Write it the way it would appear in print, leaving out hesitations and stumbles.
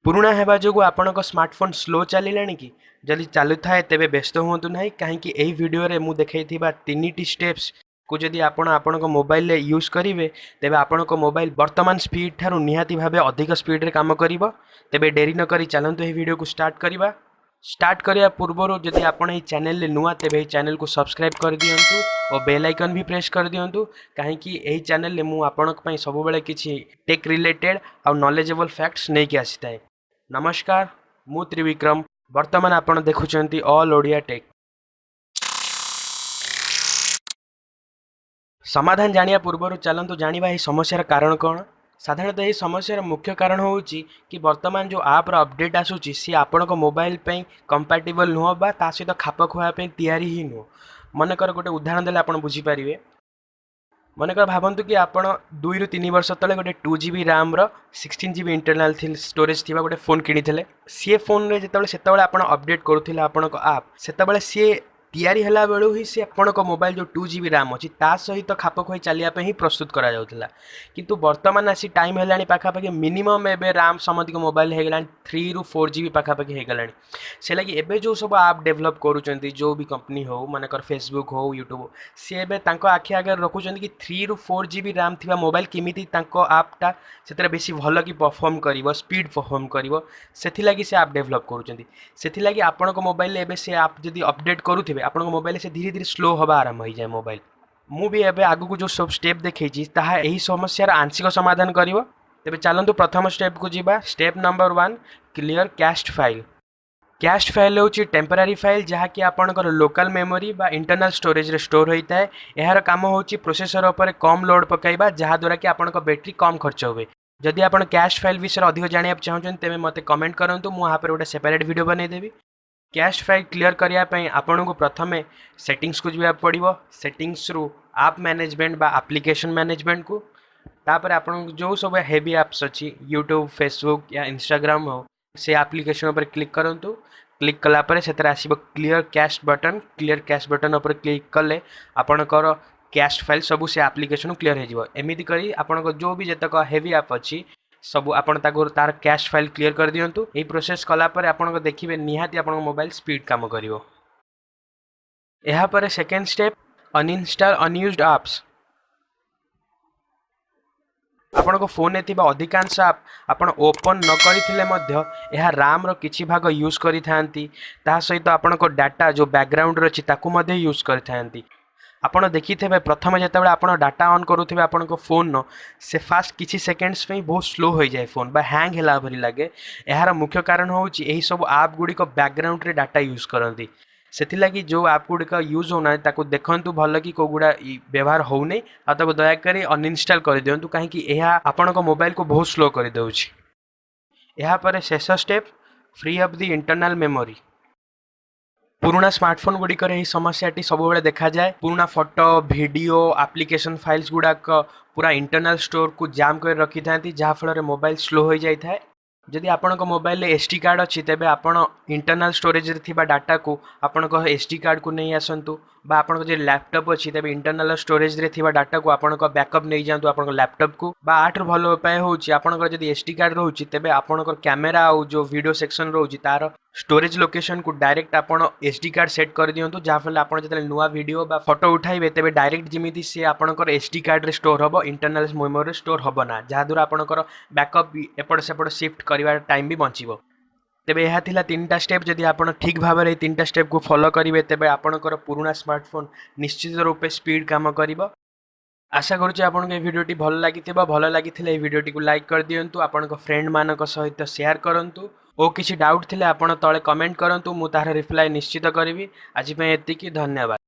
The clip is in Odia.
ପୁରୁଣା ହେବା ଯୋଗୁଁ ଆପଣଙ୍କ ସ୍ମାର୍ଟଫୋନ୍ ସ୍ଲୋ ଚାଲିଲାଣି କି? ଯଦି ଚାଲୁଥାଏ, ତେବେ ବ୍ୟସ୍ତ ହୁଅନ୍ତୁ ନାହିଁ। କାହିଁକି ଏହି ଭିଡ଼ିଓରେ ମୁଁ ଦେଖାଇଥିବା ତିନିଟି ଷ୍ଟେପ୍ସକୁ ଯଦି ଆପଣ ଆପଣଙ୍କ ମୋବାଇଲରେ ୟୁଜ୍ କରିବେ, ତେବେ ଆପଣଙ୍କ ମୋବାଇଲ ବର୍ତ୍ତମାନ ସ୍ପିଡ୍ ଠାରୁ ନିହାତି ଭାବେ ଅଧିକ ସ୍ପିଡ଼ରେ କାମ କରିବ। ତେବେ ଡେରି ନକରି ଚାଲନ୍ତୁ, ଏହି ଭିଡ଼ିଓକୁ ଷ୍ଟାର୍ଟ କରିବା। ଷ୍ଟାର୍ଟ କରିବା ପୂର୍ବରୁ ଯଦି ଆପଣ ଏହି ଚ୍ୟାନେଲରେ ନୂଆ, ତେବେ ଏହି ଚ୍ୟାନେଲକୁ ସବସ୍କ୍ରାଇବ୍ କରିଦିଅନ୍ତୁ ଓ ବେଲ୍ ଆଇକନ୍ ବି ପ୍ରେସ୍ କରିଦିଅନ୍ତୁ। କାହିଁକି ଏହି ଚ୍ୟାନେଲରେ ମୁଁ ଆପଣଙ୍କ ପାଇଁ ସବୁବେଳେ କିଛି ଟେକ୍ ରିଲେଟେଡ୍ ଆଉ ନଲେଜେବଲ୍ ଫ୍ୟାକ୍ଟସ୍ ନେଇକି ଆସିଥାଏ। ନମସ୍କାର, ମୁଁ ତ୍ରିବିକ୍ରମ। ବର୍ତ୍ତମାନ ଆପଣ ଦେଖୁଛନ୍ତି ଅଲ୍ ଓଡ଼ିଆ ଟେକ୍। ସମାଧାନ ଜାଣିବା ପୂର୍ବରୁ ଚାଲନ୍ତୁ ଜାଣିବା ଏହି ସମସ୍ୟାର କାରଣ କ'ଣ। ସାଧାରଣତଃ ଏହି ସମସ୍ୟାର ମୁଖ୍ୟ କାରଣ ହେଉଛି କି ବର୍ତ୍ତମାନ ଯେଉଁ ଆପ୍ର ଅପଡ଼େଟ୍ ଆସୁଛି, ସିଏ ଆପଣଙ୍କ ମୋବାଇଲ ପାଇଁ କମ୍ପାଟିବଲ୍ ନୁହଁ ବା ତା ସହିତ ଖାପ ଖୁଆଇବା ପାଇଁ ତିଆରି ହିଁ ନୁହଁ। ମନେକର ଗୋଟେ ଉଦାହରଣ ଦେଲେ ଆପଣ ବୁଝିପାରିବେ। ମନେକର ଭାବନ୍ତୁ କି ଆପଣ 2ରୁ 3 ବର୍ଷ ତଳେ ଗୋଟେ 2 ଜିବି ରାମ୍ର 16 ଜିବି ଇଣ୍ଟରନାଲ୍ ଷ୍ଟୋରେଜ୍ ଥିବା ଗୋଟେ ଫୋନ୍ କିଣିଥିଲେ। ସିଏ ଫୋନ୍ରେ ଯେତେବେଳେ ସେତେବେଳେ ଆପଣ ଅପଡ଼େଟ୍ କରୁଥିଲେ ଆପଣଙ୍କ ଆପ୍, ସେତେବେଳେ ସିଏ ତିଆରି ହେଲା ବେଳୁ ହିଁ ସେ ଆପଣଙ୍କ ମୋବାଇଲ ଯେଉଁ 2 ଜିବି ରାମ୍ ଅଛି, ତା ସହିତ ଖାପ ଖୁଆଇ ଚାଲିବା ପାଇଁ ହିଁ ପ୍ରସ୍ତୁତ କରାଯାଉଥିଲା। କିନ୍ତୁ ବର୍ତ୍ତମାନ ଆସି ଟାଇମ୍ ହେଲାଣି, ପାଖାପାଖି ମିନିମମ୍ ଏବେ ରାମ୍ ସମସ୍ତଙ୍କ ମୋବାଇଲ ହେଇଗଲାଣି 3ରୁ 4 ଜିବି ପାଖାପାଖି ହେଇଗଲାଣି। ସେ ଲାଗି ଏବେ ଯେଉଁ ସବୁ ଆପ୍ ଡେଭଲପ୍ କରୁଛନ୍ତି, ଯେଉଁ ବି କମ୍ପାନୀ ହଉ, ମନେକର ଫେସବୁକ୍ ହଉ, ୟୁଟ୍ୟୁବ୍ ହଉ, ସିଏ ଏବେ ତାଙ୍କ ଆଖି ଆଗରେ ରଖୁଛନ୍ତି କି 3ରୁ 4 ଜିବି ରାମ୍ ଥିବା ମୋବାଇଲ କେମିତି ତାଙ୍କ ଆପ୍ଟା ସେଥିରେ ବେଶୀ ଭଲ କି ପରଫର୍ମ କରିବ, ସ୍ପିଡ଼ ପରଫର୍ମ କରିବ। ସେଥିଲାଗି ସେ ଆପ୍ ଡେଭଲପ୍ କରୁଛନ୍ତି। ସେଥିଲାଗି ଆପଣଙ୍କ ମୋବାଇଲରେ ଏବେ ସେ ଆପ୍ ଯଦି ଅପଡ଼େଟ୍ କରୁଥିବେ, ଆପଣଙ୍କ ମୋବାଇଲରେ ସେ ଧୀରେ ଧୀରେ ସ୍ଲୋ ହେବା ଆରମ୍ଭ ହେଇଯାଏ ମୋବାଇଲ। ମୁଁ ବି ଏବେ ଆଗକୁ ଯେଉଁ ସବୁ ଷ୍ଟେପ୍ ଦେଖେଇଛି, ତାହା ଏହି ସମସ୍ୟାର ଆଂଶିକ ସମାଧାନ କରିବ। ତେବେ ଚାଲନ୍ତୁ, ପ୍ରଥମ ଷ୍ଟେପ୍କୁ ଯିବା। Step number 1, clear cached file. Cache file ହେଉଛି ଟେମ୍ପରାରୀ ଫାଇଲ୍, ଯାହାକି ଆପଣଙ୍କର ଲୋକାଲ୍ ମେମୋରି ବା ଇଣ୍ଟରନାଲ୍ ଷ୍ଟୋରେଜରେ ଷ୍ଟୋର୍ ହୋଇଥାଏ। ଏହାର କାମ ହେଉଛି ପ୍ରୋସେସର ଉପରେ କମ୍ ଲୋଡ଼୍ ପକାଇବା, ଯାହାଦ୍ୱାରା କି ଆପଣଙ୍କ ବ୍ୟାଟେରୀ କମ୍ ଖର୍ଚ୍ଚ ହୁଏ। ଯଦି ଆପଣ କ୍ୟାଶ୍ ଫାଇଲ୍ ବିଷୟରେ ଅଧିକ ଜାଣିବାକୁ ଚାହୁଁଛନ୍ତି, ତେବେ ମୋତେ କମେଣ୍ଟ କରନ୍ତୁ। ମୁଁ ଏହା ଉପରେ ଗୋଟେ ସେପାରେଟ୍ ଭିଡ଼ିଓ ବନେଇଦେବି। କ୍ୟାଶ୍ ଫାଇଲ୍ କ୍ଲିୟର କରିବା ପାଇଁ ଆପଣଙ୍କୁ ପ୍ରଥମେ ସେଟିଂସକୁ ଯିବାକୁ ପଡ଼ିବ। ସେଟିଂସରୁ ଆପ୍ ମ୍ୟାନେଜମେଣ୍ଟ ବା ଆପ୍ଲିକେସନ୍ ମ୍ୟାନେଜମେଣ୍ଟକୁ। ତାପରେ ଆପଣଙ୍କୁ ଯେଉଁ ସବୁ ହେଭି ଆପ୍ସ ଅଛି, ୟୁଟ୍ୟୁବ୍, ଫେସବୁକ୍ ୟା ଇନଷ୍ଟାଗ୍ରାମ ହଉ, ସେ ଆପ୍ଲିକେସନ୍ ଉପରେ କ୍ଲିକ୍ କରନ୍ତୁ। କ୍ଲିକ୍ କଲା ପରେ ସେଥିରେ ଆସିବ clear cache button. Clear cache button ଉପରେ କ୍ଲିକ୍ କଲେ ଆପଣଙ୍କର କ୍ୟାଶ୍ ଫାଇଲ୍ ସବୁ ସେ ଆପ୍ଲିକେସନ୍ କ୍ଲିୟର ହେଇଯିବ। ଏମିତି କରି ଆପଣଙ୍କ ଯେଉଁ ବି ଯେତକ ହେଭି ଆପ୍ ଅଛି ସବୁ, ଆପଣ ତାକୁ ତାର କ୍ୟାଶ୍ ଫାଇଲ୍ କ୍ଲିୟର କରିଦିଅନ୍ତୁ। ଏହି ପ୍ରୋସେସ୍ କଲା ପରେ ଆପଣଙ୍କ ଦେଖିବେ, ନିହାତି ଆପଣଙ୍କ ମୋବାଇଲ ସ୍ପିଡ୍ କାମ କରିବ। ଏହାପରେ second step, uninstall unused apps. ଆପଣଙ୍କ ଫୋନ୍ରେ ଥିବା ଅଧିକାଂଶ ଆପ୍ ଆପଣ ଓପନ୍ ନ କରିଥିଲେ ମଧ୍ୟ ଏହା ରାମ୍ର କିଛି ଭାଗ ୟୁଜ୍ କରିଥାନ୍ତି। ତା ସହିତ ଆପଣଙ୍କ ଡାଟା ଯେଉଁ ବ୍ୟାକଗ୍ରାଉଣ୍ଡରେ ଅଛି, ତାକୁ ମଧ୍ୟ ୟୁଜ୍ କରିଥାନ୍ତି। ଆପଣ ଦେଖିଥିବେ, ପ୍ରଥମେ ଯେତେବେଳେ ଆପଣ ଡାଟା ଅନ୍ କରୁଥିବେ ଆପଣଙ୍କ ଫୋନ୍ର, ସେ ଫାଷ୍ଟ କିଛି ସେକେଣ୍ଡସ୍ ପାଇଁ ବହୁତ ସ୍ଲୋ ହୋଇଯାଏ ଫୋନ୍ ବା ହ୍ୟାଙ୍ଗ ହେଲା ପରି ଲାଗେ। ଏହାର ମୁଖ୍ୟ କାରଣ ହେଉଛି ଏହିସବୁ ଆପ୍ ଗୁଡ଼ିକ ବ୍ୟାକଗ୍ରାଉଣ୍ଡରେ ଡାଟା ୟୁଜ୍ କରନ୍ତି। ସେଥିଲାଗି ଯେଉଁ ଆପ୍ ଗୁଡ଼ିକ ୟୁଜ୍ ହେଉନାହାନ୍ତି, ତାକୁ ଦେଖନ୍ତୁ ଭଲ କି କେଉଁଗୁଡ଼ା ବ୍ୟବହାର ହେଉନି ଆଉ ତାକୁ ଦୟାକରି ଅନଇନଷ୍ଟଲ୍ କରିଦିଅନ୍ତୁ। କାହିଁକି ଏହା ଆପଣଙ୍କ ମୋବାଇଲକୁ ବହୁତ ସ୍ଲୋ କରିଦେଉଛି। ଏହାପରେ ଶେଷ step, free up the internal memory. ପୁରୁଣା ସ୍ମାର୍ଟଫୋନ୍ ଗୁଡ଼ିକରେ ଏହି ସମସ୍ୟାଟି ସବୁବେଳେ ଦେଖାଯାଏ। ପୁରୁଣା ଫଟୋ, ଭିଡ଼ିଓ, ଆପ୍ଲିକେସନ୍ ଫାଇଲ୍ସ ଗୁଡ଼ାକ ପୁରା ଇଣ୍ଟରନାଲ୍ ଷ୍ଟୋରକୁ ଜାମ୍ କରି ରଖିଥାନ୍ତି, ଯାହାଫଳରେ ମୋବାଇଲ ସ୍ଲୋ ହୋଇଯାଇଥାଏ। ଯଦି ଆପଣଙ୍କ ମୋବାଇଲରେ ଏସ୍ ଡି କାର୍ଡ଼ ଅଛି, ତେବେ ଆପଣ ଇଣ୍ଟରନାଲ୍ ଷ୍ଟୋରେଜରେ ଥିବା ଡାଟାକୁ ଆପଣଙ୍କ ଏସ୍ ଡି କାର୍ଡ଼କୁ ନେଇ ଆସନ୍ତୁ ବା ଆପଣଙ୍କ ଯଦି ଲ୍ୟାପଟପ୍ ଅଛି, ତେବେ ଇଣ୍ଟରନାଲ୍ ଷ୍ଟୋରେଜରେ ଥିବା ଡାଟାକୁ ଆପଣଙ୍କ ବ୍ୟାକଅପ୍ ନେଇଯାଆନ୍ତୁ ଆପଣଙ୍କ ଲ୍ୟାପଟପ୍କୁ। ବା ୟାଠାରୁ ଭଲ ଉପାୟ ହେଉଛି, ଆପଣଙ୍କର ଯଦି ଏସ୍ ଡି କାର୍ଡ଼ ରହୁଛି, ତେବେ ଆପଣଙ୍କର କ୍ୟାମେରା ଆଉ ଯେଉଁ ଭିଡ଼ିଓ ସେକ୍ସନ୍ ରହୁଛି, ତାର ଷ୍ଟୋରେଜ୍ ଲୋକେସନ୍କୁ ଡାଇରେକ୍ଟ ଆପଣ ଏସ୍ ଡି କାର୍ଡ଼ ସେଟ୍ କରିଦିଅନ୍ତୁ, ଯାହାଫଳରେ ଆପଣ ଯେତେବେଳେ ନୂଆ ଭିଡ଼ିଓ ବା ଫଟୋ ଉଠାଇବେ, ତେବେ ଡାଇରେକ୍ଟ ଯେମିତି ସିଏ ଆପଣଙ୍କର ଏସ୍ ଡି କାର୍ଡ଼ରେ ଷ୍ଟୋର୍ ହେବ, ଇଣ୍ଟରନାଲ୍ ମେମୋରିରେ ଷ୍ଟୋର୍ ହେବ ନା। ଯାହାଦ୍ୱାରା ଆପଣଙ୍କର ବ୍ୟାକଅପ୍ ଏପଟ ସେପଟ ସିଫ୍ଟ କରିବା ଟାଇମ୍ ବି ବଞ୍ଚିବ। ତେବେ ଏହା ଥିଲା ତିନିଟା ଷ୍ଟେପ୍। ଯଦି ଆପଣ ଠିକ୍ ଭାବରେ ଏହି ତିନିଟା ଷ୍ଟେପ୍କୁ ଫଲୋ କରିବେ, ତେବେ ଆପଣଙ୍କର ପୁରୁଣା ସ୍ମାର୍ଟଫୋନ୍ ନିଶ୍ଚିତ ରୂପେ ସ୍ପିଡ୍ କାମ କରିବ। ଆଶା କରୁଛି ଆପଣଙ୍କୁ ଏହି ଭିଡ଼ିଓଟି ଭଲ ଲାଗିଥିବ। ଭଲ ଲାଗିଥିଲେ ଏହି ଭିଡ଼ିଓଟିକୁ ଲାଇକ୍ କରିଦିଅନ୍ତୁ, ଆପଣଙ୍କ ଫ୍ରେଣ୍ଡମାନଙ୍କ ସହିତ ସେୟାର କରନ୍ତୁ ଓ କିଛି ଡାଉଟ୍ ଥିଲେ ଆପଣ ତଳେ କମେଣ୍ଟ କରନ୍ତୁ। ମୁଁ ତାହାର ରିପ୍ଲାଏ ନିଶ୍ଚିତ କରିବି। ଆଜି ପାଇଁ ଏତିକି, ଧନ୍ୟବାଦ।